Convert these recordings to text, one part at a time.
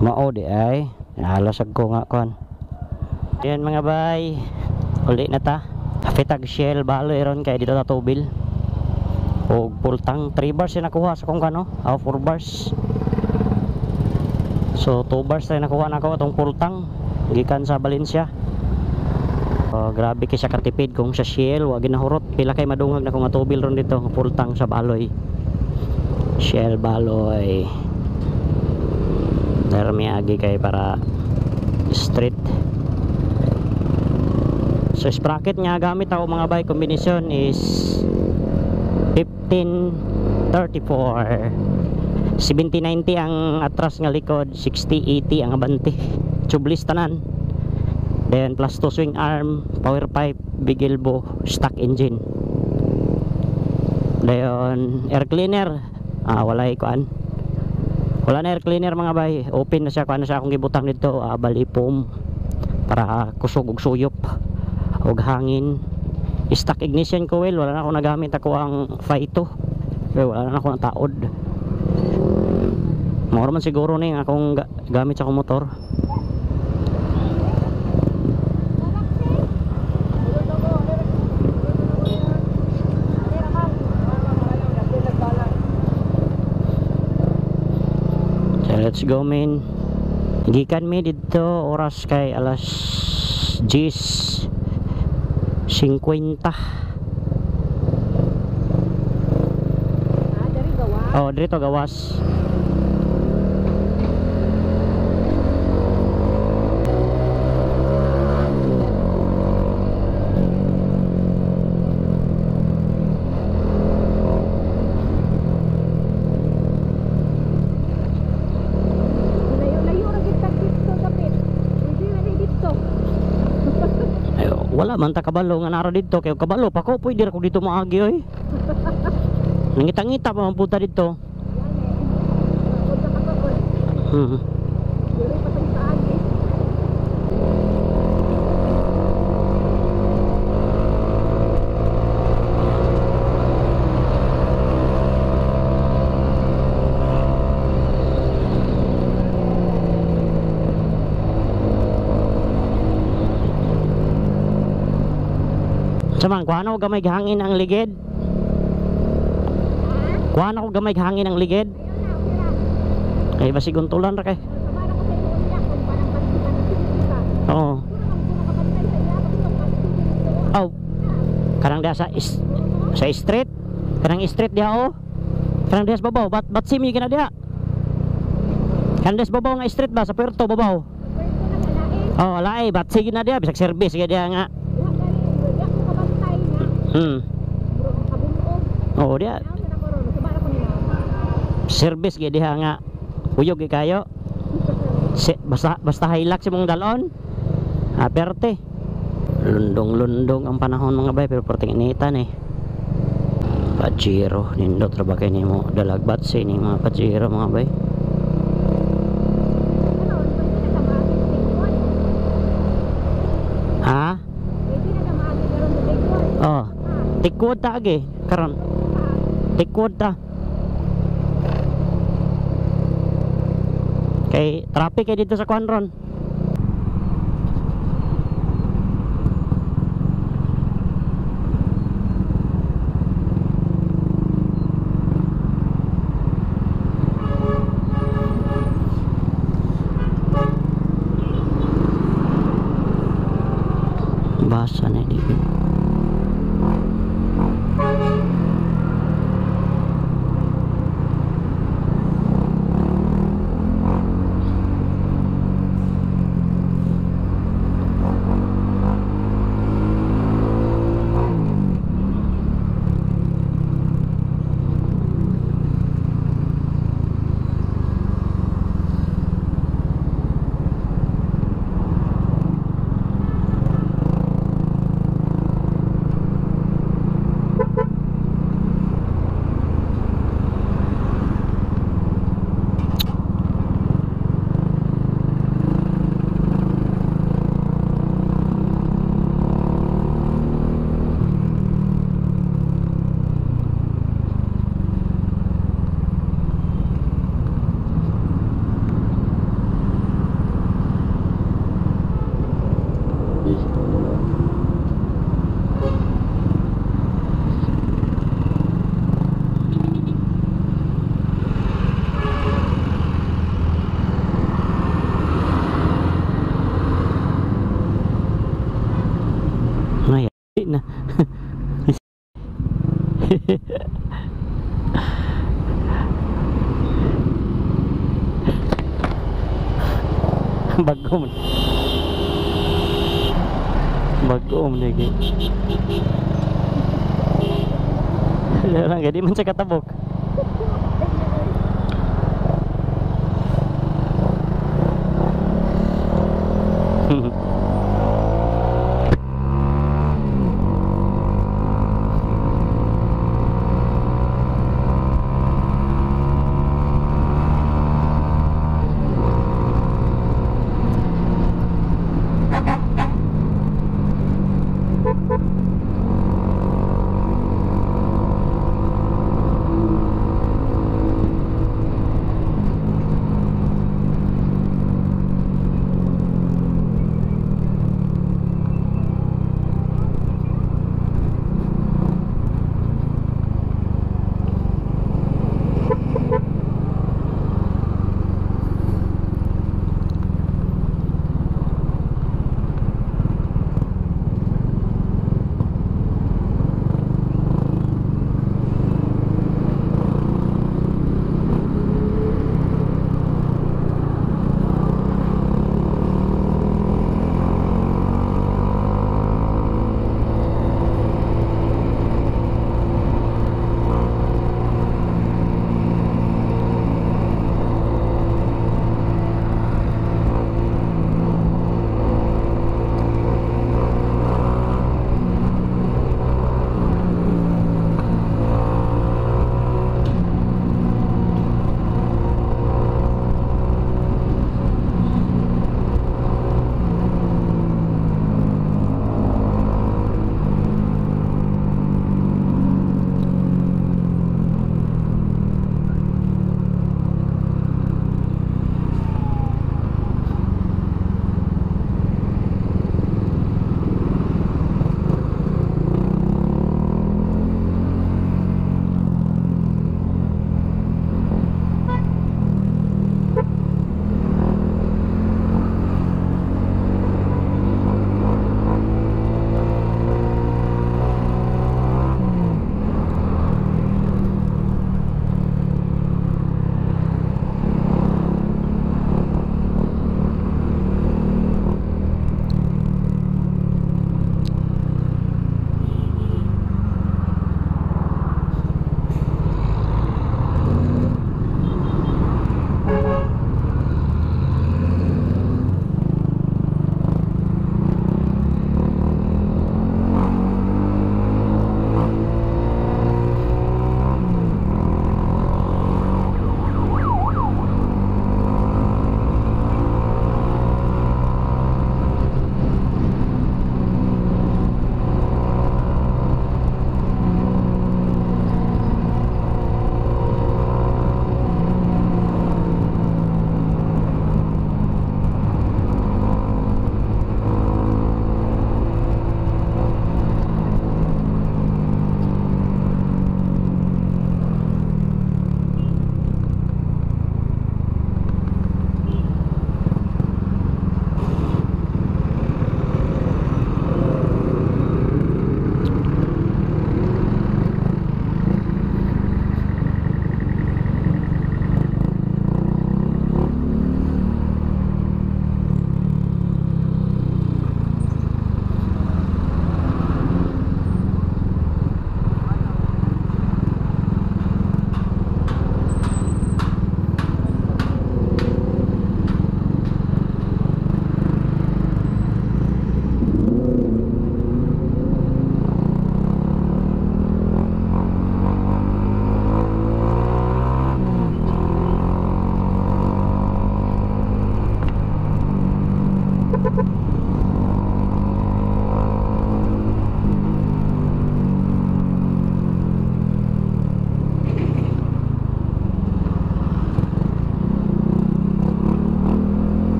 Mao di ay. Alasag ko nga kuan. Ayan mga bay. Uli na ta. Fitag Shell baloy ron kay dito ta tubil. Og full tank 3 bars yung nakuha sa kong kano. 4 bars. So 2 bars tayo nakuha na ako atong full tank gikan sa Valencia. Oh, grabe kay siya katipid kung sa Shell wa ginahurot pila kay madungag na kung atubil ron dito full tank sa baloy. Shell baloy. Darmi agi kay para street. So sprocket nga gamit ako mga bay combination is 1534. 7090 ang atras nga likod, 6080 ang abante. Tubeless tanan. Then plus 2 swing arm, power pipe, big elbow, stock engine. Then air cleaner. Walay kuan. Wala na air cleaner mga bay. Open na siya kuan na siya akong gibutang dito, bali foam para kusog og suyop og hangin. Stock ignition coil, wala na ako nagamit ako ang Faito. Pero wala na ako nataod. Mura man siguro ni ang akong gamit sa akong motor. So let's go men. Gikan mi didto oras kay alas 10:50. Diri gawas. Oh, diri to gawas. Layo-layo ra gid tag dito dapit. Hindi na ni dito. Ayo, wala man ta kabalo nga nara didto kay kabalo pa ko pwede ra ko dito moagi oy. Nangita-ngita pa man punta didto. Samang kuha na ko gamay hangin ang ligid. Kuha na ko gamay hangin ang ligid. Kay basig untulan ra kay. Oo. Aw. Kanang diha sa sa street. Kanang street diha oh. Kanang diha sa babaw, bat simi kana diha. Kanang diha sa babaw nga street ba sa Puerto babaw. Oh, alae bat sige na diha bisag service gyud diha nga. Oo diha. Service gyud diha nga uyog gyud kayo. Basta Hilux imong dalon. Aperte. Lundong-lundong ang panahon mga bay pero perting initan eh. Pajero nindot ra ba kay nimo dalag batsi ni mga Pajero mga bay. Ha? Oh. Tikod ta agi karon. Tikod ta. Kay traffic kay dito sa kuan ron. Basa na dito. na. Bago man. Bago man lagi. Lang di man siya katabok.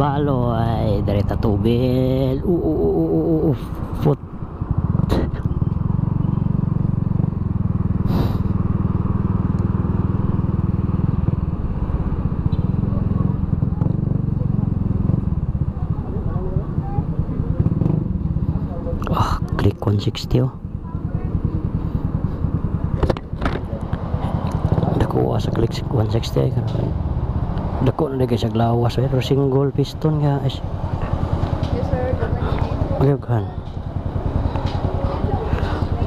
Baloy, direta tubil. Foot. Ah, click 160 oh. Dako sa click 160 ay karon. Dako na kay sa lawas eh, pero single piston nga is. Yes sir, good morning. Gaghan.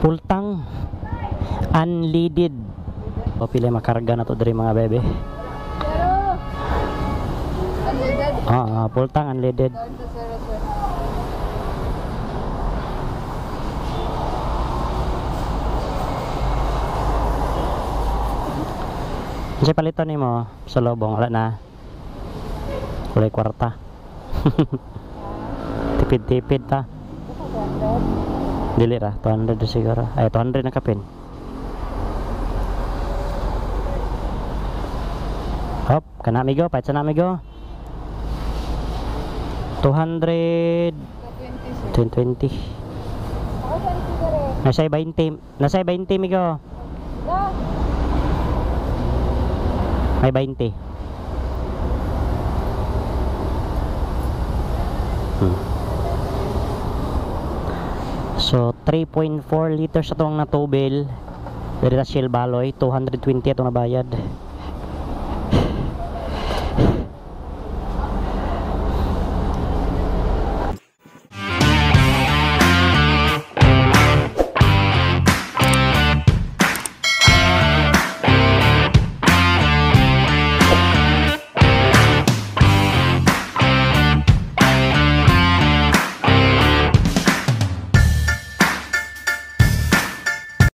Pultang unleaded. O pila makarga na to diri mga bebe. Pero unleaded. Ah, pultang unleaded. Down to zero, sir. Unsay paliton nimo sa lobong wala na. Kulay kwarta. Tipid-tipid ta. Dili ra, 200 na siguro. Ay, 200 na kapin. Hop, kana amigo, pahit sa na amigo. 200 20, sir. 20. Ako 20 sir eh. Nasa 20, nasa 20 amigo. Da. May 20. So 3.4 liters atong natubil diri sa Shell Baloy, 220 atong nabayad.